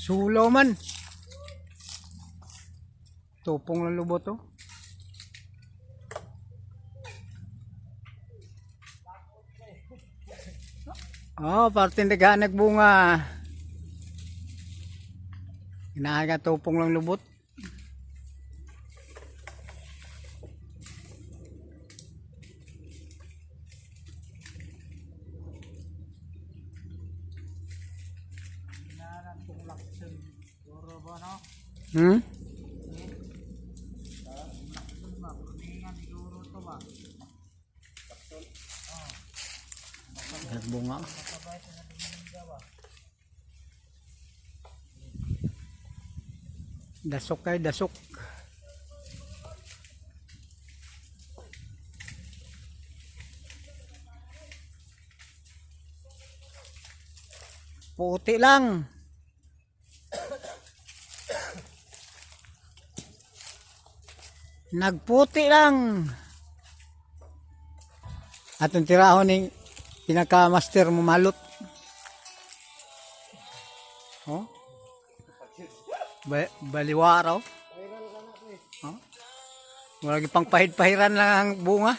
Sulo man. Tupong lang lubot to. Oh, parte daghan nagbunga. Inahaga tupong lang lubot. Hmm? Nagbunga. Dasok kay dasok. Puti lang. Nagputi lang. Atong tirahon ning pinaka-master mo malot. Oh. Baliwaraw. Oh. Wala pang pahid-pahiran lang ang bunga.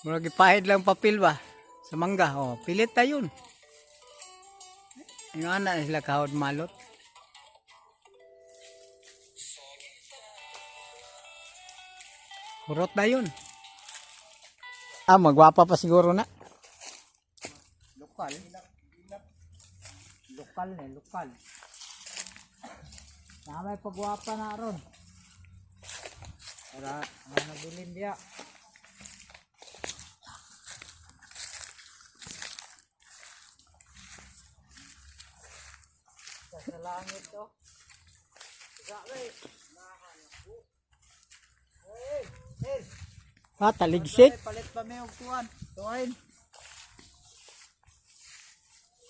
Wala pahid lang papel ba sa mangga. Oh, pilit tayo. Yung anak sila kahod malot. Kurot na yun. Ah, magwapa pa siguro na. Lokal. Lokal na, lokal. Na may pagwapa na ron. Para mga nabilin diya. Sa langit to. Ah, taligsik. Palit pa may og kuan. Tuwain.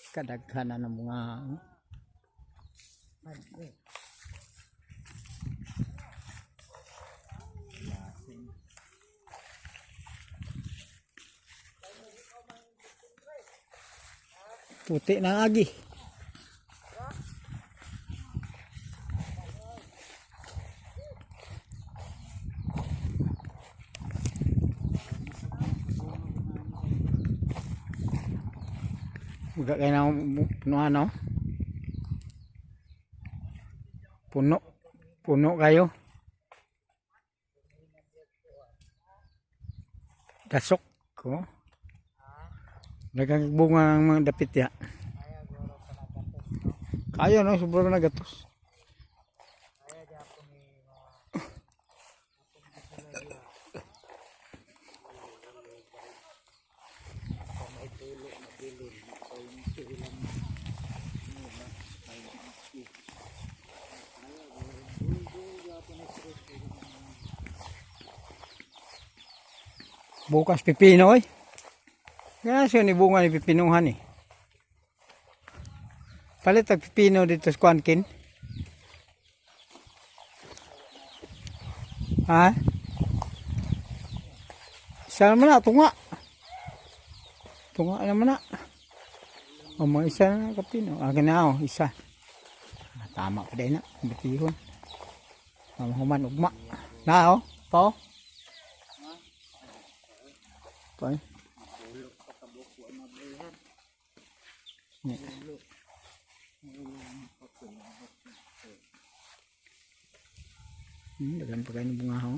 Kadaghan na ng mga puti na agi. Uga kay na puno ano? Puno. Puno kayo. Dasok ko. Daghang bunga ang mga dapit ya. Kayo no, sobrang nagatos. Bukas pipino eh. Kaya siya ni bunga ni pipinuhan eh. Palit ang pipino dito sa Kuankin. Ha? Isa naman na, tunga. Tunga naman na. O mga isa na kapino. Akin na oh, isa. Ah, tama pa din na. Bitihon. Human ugma. Na oh, pa oh. Pa eh. Ni. Daghan pa kayo ng bunga ho.